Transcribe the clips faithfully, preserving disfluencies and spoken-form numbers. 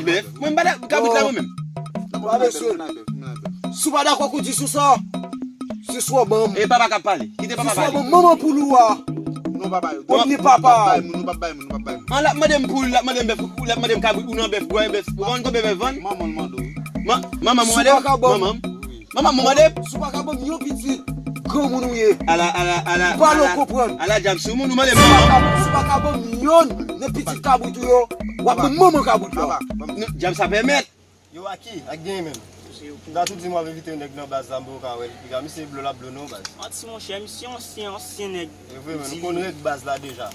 Bèf, mwen m pa dakò kabrit la mwen menm. Pa bezwen. Si w pa dakò kou di sou sa, se sou ban m. E papa k ap pale. Kite papa pale. Se sou ban manman poul ou a. Non, papa yo. Ou ni papa. Nou p ap bay moun, nou p ap bay moun, nou p ap bay moun. An, l ap mande m poul, l ap mande m bèf, l ap mande m kabrit, ou nan bèf, ou gen bèf. Ou konn konbyen bèf vann? Manman l mande w. Manman mwen mande. Manman. Manman mwen mande. Si w pa ka ban m yon pitit, granmoun ou ye. Ala, ala, ala. Ou pa konprann. Ala dyab sou moun, ou mande m manman. Si w pa ka ban m yonn nan pitit kabrit ou yo, w ap ban m manman kabrit la. Dyab sa pèmèt. Yo, Aki, ak gen menm. M ta tou di m w ap envite yon nèg nan baz la, m poko ka wè l. Piga misye blo l ap blo non, baz. Manti, monchè, misye ansyen, ansyen nèg. E vre, men nou konn règ baz la deja.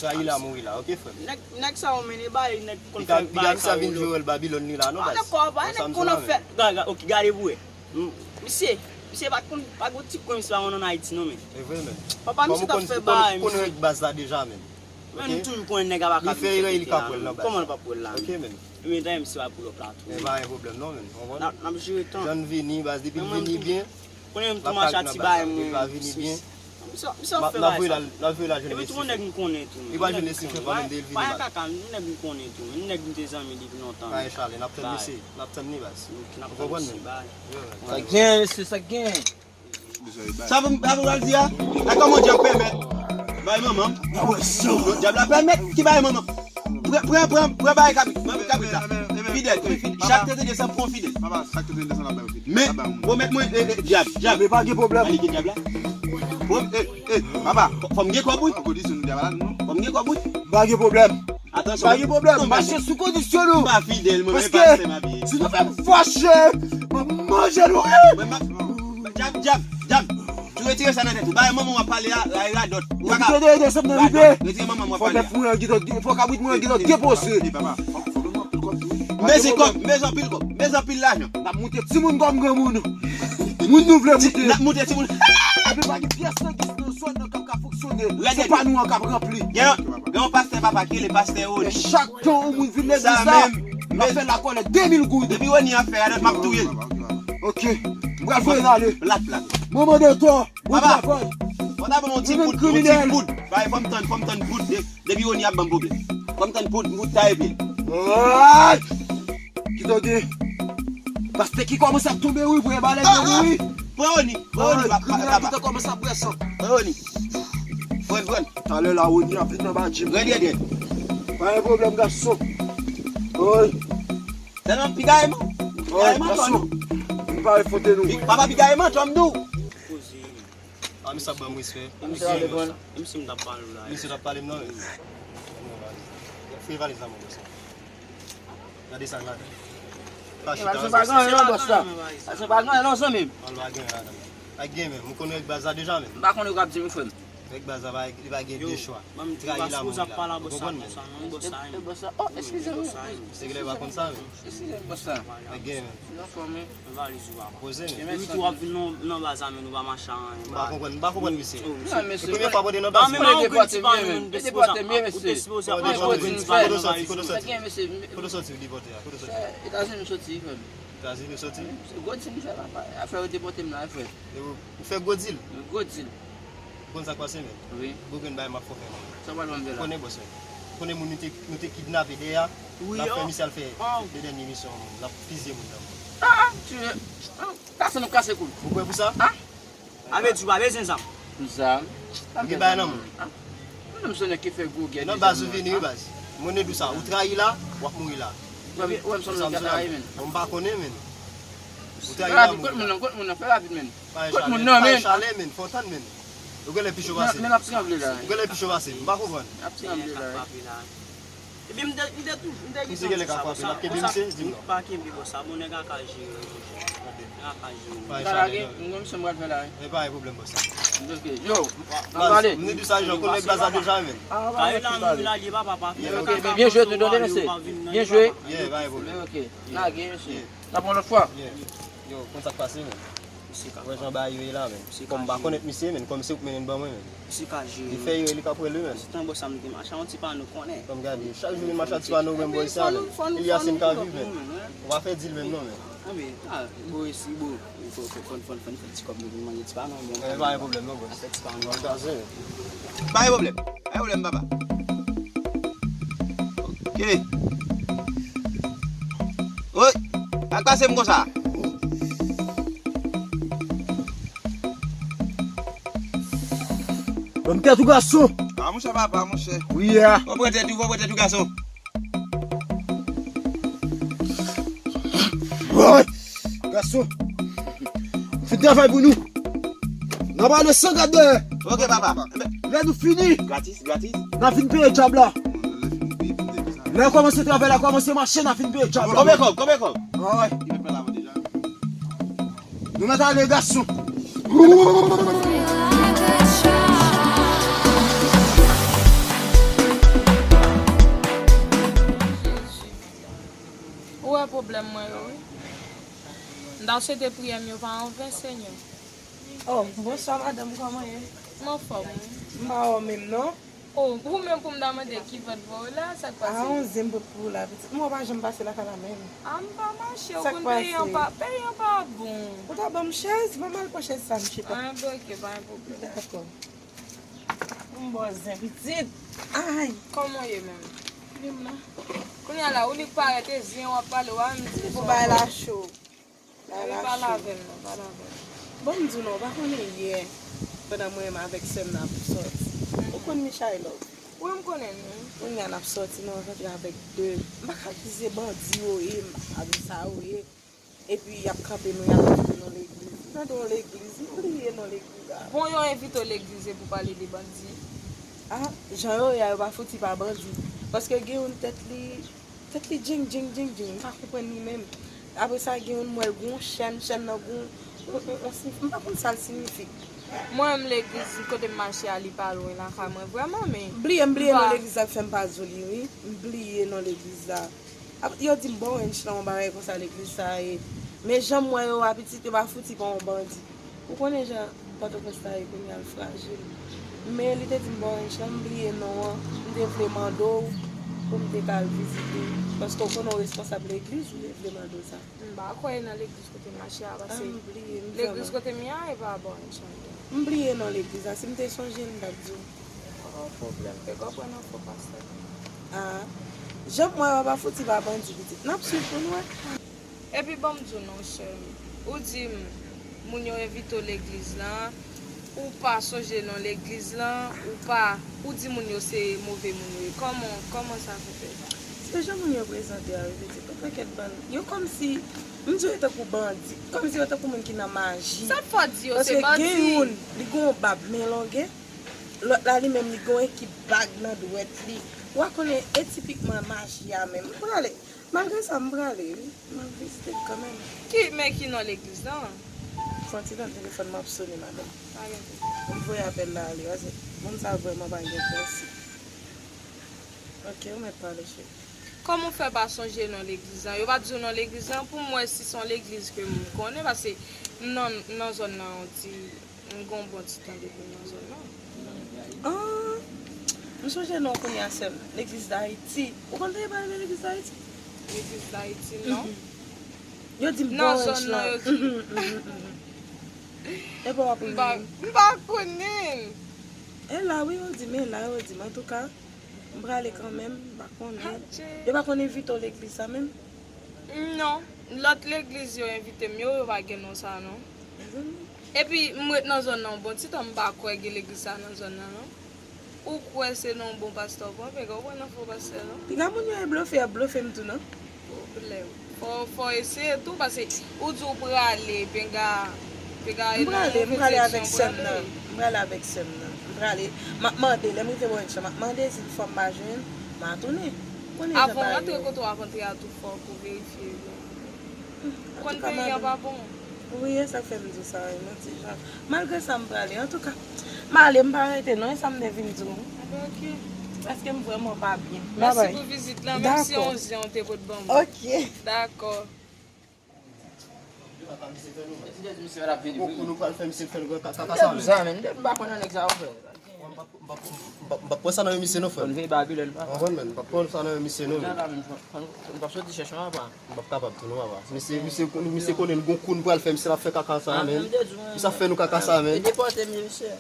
Trayi la, mouri la, oke, frè m? Nèg, nèg sa yo mennen bay, nèg konn fè bay sa yo. Piga misye vin jwe wòl Babilòn li la, non, baz. Pa dakò, pa nèg konn fè. Gade, gade, ok, gade pou wè. Misye, misye pa t konn, pa gon ti kwen misye pa konn ann Ayiti non, men. E vre, men. Papa misye t ap fè bay, misye. Ou konn règ baz la deja, men. Men nou toujou konnen nèg ap ak misye kite la, men. Kòman l p ap wè l la, men? Ok, men. Ebyen, tann misye pa pou lòt la tou. E pa gen pwoblèm non, men. N ap, n ap jere tan. Jan l vini, baz, depi l vini byen. Konnen m tou mache a ti bay moun. Depi l pa vini byen. Misye, misye ap fè bay sa. N ap voye l al, n ap voye l al jwenn Lesifen. Epi tou yon nèg m konnen tou, men. Li pral jwenn Lesifen pandan de l vini la. Pa gen kaka, yon nèg m konnen tou, men. Yon nèg m te zanmi depi lontan. Pa gen chale, n ap tann misye, n ap tann li, baz. Ou konprann, men? Sa gen, mesye, sa gen. Sa pou, sa pou pral di a? Nan kòman dyab pèmèt bay manman? Dyab la pèmèt ki bay manman. Pran, pran, pran, pran bay kabrit, kabrit la. Fidèl, chak trente desanm pran fidèl. Men, pwomèt mwen, e, e, dyab, dyab. Men pa gen pwoblèm. Ann gen dyab la. Pwom-, e, e, papa. Fò, fò m gen kòb, wi. Fò m gen kòb, wi. Pa gen pwoblèm. Atansyon. Pa gen pwoblèm. Mache sou kondisyon nou. M pa fidèl, mwen, men pastè m ap ye. Paske si nou fè m fache, m ap manje nou. Mwen, m ap, dyab, dyab, dyab. Tou retire sa nan tèt ou. Bay manman w ap pale a, la, radòt. Ou pa ka. Ou tande, desanm nan rive. Radòt. Retire manman w ap pale a. Fò bèf mwen an gentan, fò kabrit mwen an gentan depoze. E papa, fò, fò nou pran pil kòb tou, wi. M bezwen kòb, m bezwen anpil kòb, m bezwen anpil lajan. N ap moute timoun kòm granmoun. Moun nou vle moute. N ap moute timoun. Epi pa gen pyès nan gis nan zòn nan k ap ka fonksyone. Se pa nou an k ap ranpli. Gen, gen yon pastè papa ki rele pastè Roni. E chak tan yon moun vin legliz la, l ap fè lakòlèt de mil goud. Depi Roni ap fè radòt, m ap touye l. Ok. M pral voye l ale. Plat, plat. Manman de tò, bon travay. Papa, ou ta ban m yon ti poud, yon ti poud. Bay, fò m tann, fò m tann poud. De, depi Roni ap ban m pwoblèm. Fò m tann poud, poud ta epi. Ay! Kito gen. Pastè ki kòmanse ap tonbe, wi, pou e balèn yo, wi. Pran Roni, pran Roni, papa. Kito kòmanse ap bwè san. Pran Roni. Pran, pran. Talè la, Roni ap vin anba jim. Rèd, rèd, rèd. Pa gen pwoblèm, gason. Wi. Sèlman piga e man. Piga e man, gason. Nou pa refote nou. Papa, piga e man, tòm dou. A, misye ap ban m respè. Misye ap pale la. Misye t ap pale m nan, men. Fouye valiz la, mwen, bòs. Gade sa l ladan. Pa chita ansanm. Sa se pa gen anyen non, bòs la. Sa se pa gen anyen non, zanmi m. Al pa gen anyen ladan. Pa gen, men. Ou konn règ baz la deja, men. M pa konn ou k ap di m, frè m. Règ baz la, pa, li pa gen de chwa. Trayi la, mwen la. Ou konprann, men. E, e, bòs la. Oh, eskize m. Se ki lè pa konn sa, men. Eskize m, bòs la. Pa gen, men. Poze, men. Depi tou w ap vin nan, nan baz la, men nou pa mache a anyen. M pa konprann, m pa konprann, mesye. Non, mesye. Se premye fwa pou w te nan baz la. Mwen depote m byen, men. Depote m byen, mesye. Kote w soti, kote w soti? Kote w soti, depote a? Kote w soti? Etazini m soti, frè m. Etazini w soti? Se gwo dil m fè la, afè yo depote m la, frè. Ou fè gwo dil? Gwo dil. Ou konn sa k pase, men? Wi. Gwo grenn bagay m ap fè, frè m. Sa w pral ban m fè la? Ou konnen, bòs, men. Ou konnen moun nou te, nou te kidnape dèyè a? Wi, n ap fè misye al fè de dènye misyon, moun. N ap fizye moun nan. Ah, ah, tiye. Ah, kase nou kase kou l. Ou prè pou sa? Ah? A vle di ou pa bezwen zam? Zam? Ou gen bagay nan men w? Ah. Mwen menm se nèg ki fè gwo gè deja. Non, baz, ou vini, wi, baz. Mwen ne di w sa, ou trayi la, w ap mouri la. Ou wè m sanble ka trayi, men. Bon, m pa konnen, men. Ou trayi la, mouri la. Kot moun nan, kot moun nan, fè rapid, men. Kot moun nan, men. Pa chale, men, fò w tann, men. Ou genlè pi cho pase m. Men, men l ap tranble la. Ou genlè pi cho pase m, m pa konprann. L ap tranble la, wi. Epi m te, m te tou, m te gen tan di sa, bòs la, bòs la, m pa kenbe bòs la, bon, nèg la ka jere, monchè. Nèg la ka jere. Sa lage, m konn sa m pral fè la, wi. E pa gen pwoblèm, bòs la. Ok, yo, n ap pale. M te di sa, Jean, konnen baz la deja, men. Kay la, nou la, li pa, papa. Ok, byen jwe, nou donne, mesye. Byen jwe. Yeah, pa gen pwoblèm. Ok, lage, mesye. N ap yon lòt fwa. Yo, konn sa k pase, men. Misye ka. Wè jan bagay yo ye la, men. Kòm m pa konèt misye, men, kòm se ou k mennen l ban mwen, men. Misye ka jere. Li fè erè, li ka pran li, men. Se tan bò sa m te mache a yon ti pano konnen. Kòm gade, chak jou vin mache a ti pano, men bò isi a, men. Eliasen ka viv, men. Ou pa fè dil menm, non, men. Anben, a, bò isi, bò. Fò, fò, fò, fò, fò, fè ti kòb nou vin manje ti pano, bon. E, pa gen pwoblèm, non, bò. Fè ti pano. Pa gen pwoblèm. Pa gen pwoblèm, papa. Ok. Woy, al pase m konsa. Ban m tèt ou, gason. A, monchè, papa, monchè. Wi, a. Fò pran tèt ou, fò pran tèt ou, gason. Woy, gason. Fin travay pou nou. N a pale san gade. Ok, papa. Lè nou fini, gratis, gratis, n a vin peye djab la. Lè kòmanse travay la, kòmanse mache, n a vin peye djab la. Konbyen kòb? Konbyen kòb? Woy. Nou mèt ale, gason. Ou wè pwoblèm mwen yo, wi. M ta swete priyè m yo pa anven, Senyè. Oh, bonswa madanm, kòman ye? M anfòm, wi. M pa wè w menm, non. Oh, ou menm pou m ta mande ki vant vre w la, sa k pase? A, yon zen m pot pou w la, pitit. Mwen pa janm pase lakay la menm. A, m pa mache, ou konn peyi an pa, peyi an pa bon. Ou ta ban m chèz, ban m al pran chèz sa, m chita. A, ben, ok, pa gen pwoblèm. Dakò. M ba w zen, pitit. Ay. Kòman w ye menm? Menm la. Kounye a la, ou nik parèt e zen w ap pale, w a menm di. Pou bagay la cho. Wi, pale avè m non, pale avè m. Bon, m di w non, ou pa konnen yè, pandan mwen menm avèk sè m nan ap sòti. Ou konn Michael Love? Wi, m konnen l, wi. Kounye a n ap sòti, nou rankontre avèk de, m pa ka di se bandi yo ye, m pa ka di sa yo ye. Epi y ap kanpe nou, y ap envite nou legliz. Tande yon legliz, m bliye non legliz la. Bon, yo envite w legliz, epi w pale de bandi? A, jan yo ye a, yo pa fouti pa bandi. Paske gen youn tèt li, tèt li djeng, djeng, djeng, djeng. M pa konprann li menm. Apre sa, gen youn m wè l gen yon chèn, chèn nan gen yon, yon, yon, yon siy-, m pa konn sa l siyifi. Mwen menm legliz kote m mache a, li pa lwen lakay mwen vrèman, men. Bliye, m bliye non legliz la k fè m pa di w li, wi. M bliye non legliz la. Ap, yo di m ba w ranch lan yon bagay konsa legliz sa a ye. Men jan m wè yo a pitit, yo pa fouti pa yon bandi. Ou konnen jan Pòtoprens la ye kounye a, l frajil. Men li te di m ba w ranch lan, m bliye non an, m te vle mande w pou m te ka al vizite. Paske w konnen w responsab legliz, ou te vle mande w sa. M pa kwè nan legliz kote m mache a, paske legliz kote m ye a, e pa ba w ranch lan. M bliye non legliz la, si m te sonje l, m t ap di w. Pa gen pwoblèm, te konprann an fo pastè. A, jan m wè yo pa fouti pa bandi pitit. N ap swiv pou n wè. Epi ban m di w non, sè m. Ou di m, moun yo envite w legliz lan, ou pa sonje non legliz lan, ou pa, ou di moun yo se move moun yo ye. Kòman, kòman sa fè fèt? Se jan moun yo prezante a, wi, pitit. Yon pakèt bann. Yo kòmsi, m di w yo tankou bandi. Kòmsi yo tankou moun ki nan maji. Sa k fè w di yo se bandi? Paske gen youn, li gen yon bab men longè. Lòt la, li menm, li gen yon ekip bag nan dwèt li. W a konnen, e tipikman maji a menm. M prale. Malgre sa, m prale, wi. M ap vizite l kanmenm. Ki, men ki non legliz lan? Fè yon ti tan, telefòn mwen ap sone, madanm. Pa gen pwoblèm. M voye apèl la ale, paske moun sa vrèman pa gen prensip. Ok, ou mèt pale, cheri. Kòman w fè pa sonje non legliz lan? Yo pa di w non legliz lan, pou m wè si se yon legliz ke m konnen, paske m nan, m nan zòn nan yon ti M gen yon bon ti tan depi m nan zòn nan. Ah, m sonje non kounye a, sè m. Legliz Dayiti. Ou konn tande pale de Legliz Dayiti? Legliz Dayiti, non. Yo di m nan bon zòn nan, yo di. Epa w ap ri. M pa, m pa konnen. E la, wi, yo di m, e la, yo di m. Antouka, m prale kanmenm, m pa konnen. Yo pa konn envite w legliz sa menm? Non. Lòt legliz yo envite m yo, yo pa gen non sa non. Epi, m ret nan zòn nan yon bon ti tan, m pa kwè gen legliz sa nan zòn nan non. Ou kwè se nan yon bon pastè w pran, piga w pran nan fo pastè non. Piga moun yo e blofe, y ap blofe m tou non. Pwoblèm. Fò, fò eseye tou, paske ou di w prale, piga, piga e nan yon move direksyon w prale. M prale, m prale avèk sè m nan. M prale avèk sè m nan. M prale, m ap mande, lè m rive bò yon chan, m ap mande, si fò m pa jwenn, m a tounen. Konnen jan bagay yo ye. Avan w rantre kote w ap antre a tou, fò w verifye yo. Konn peyi an pa bon. Wi, e sa k fè m di w sa, wi, yon ti jan. Malgre sa, m prale. Antouka, m ale, m pa rete non, e sa m te vin di w. Enben, ok. Paske m vrèman pa byen. Mèsi pou vizit lan, menm si yon zen w te pot ban mwen. Ok. Dakò. Bon, kou nou pral fè misye fè l kaka sa, men. M pa konn nèg sa yo fè. M p ap, m p ap, m p ap, m p ap pran sa nan men misye non, frè m. Konn veye Babilòn, papa. Ou konprann, men? M p ap pran sa nan men misye non, men. Gad la, men, m p ap soti chèche yon papa. M p ap kapab tou non, papa. Misye, misye, misye konnen n gon kou n pral fè, misye l ap fè kaka sa, men. Misye ap fè nou kaka sa, men. Yo depòte m, mesye.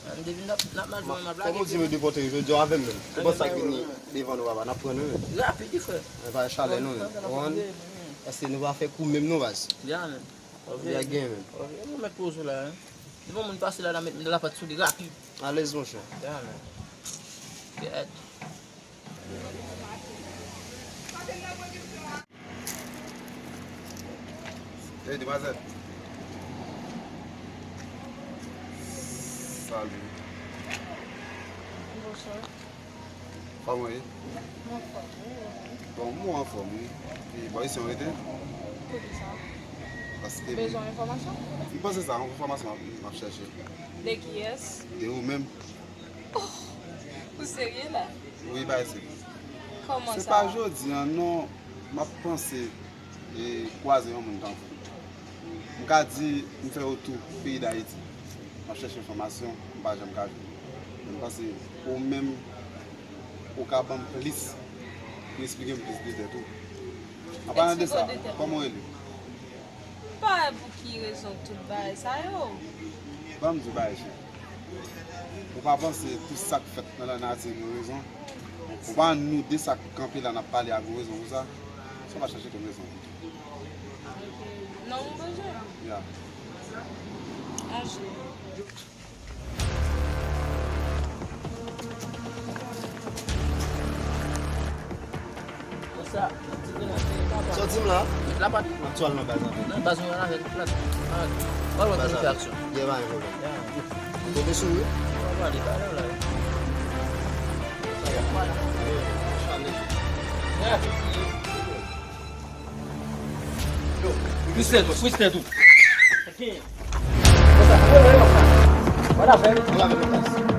M te vin n ap, n ap mal fè, m ap lage pye. Kòman w di yo depòte yo, jodi a avè m menm. Tout sa k vin devan nou, papa, n ap pran nou, men. Rapid wi, frè. Men pa chalè non, men. Ou konprann? Paske nou pa fè kou menm non, baz. Ya, men. Ou byen gen, men. Ok, nou mèt poze la, hein. Devan moun pase la, n a met lapat sou li rapid. Alèz, monchè. Ya, men. Kèt. Hey, demwazèl. Salut. Bonsoir. Kòman w ye? Mwen anfòm, wi, wi. Bon, mwen anfòm, wi. E bò isi w rete? Poukisa? Paske m bezwen yon enfòmasyon. M panse sa, yon enfòmasyon m ap, m ap chèche. De kiyès? De ou menm. Oh, ou serye la? Wi, bagay serye. Kòman sa? Se pa jodi a non, m ap panse e kwaze yon moun tankou w. M ka di m fè yon tou peyi Dayiti. M ap chèche enfòmasyon, m pa janm ka jwenn. Men m panse ou menm, ou ka ban m plis, pou esplike m plis de tèt ou. An palan de sa, kòman w rele? M pa wè pou ki rezon tout bagay sa yo. Ban m di w bagay, cheri. Ou pa panse tout sa k fèt nan lanati gen rezon? Ou pa nou de sa k kanpe la n ap pale a gen rezon pou sa? Sa w pa chache konn rezon. Non, ou bezwen? Ya. Anje. Sa w di m la? Met lapat. M ap twal nan baz avè l. Nan baz mwen avè l plat. Wè, wè, konn fè aksyon. Gen pa gen pwoblèm. M tonbe sou ou wi. Wè, wè, li pa la. Freestyle tou, freestyle tou. Wala, fè. Wala, fè.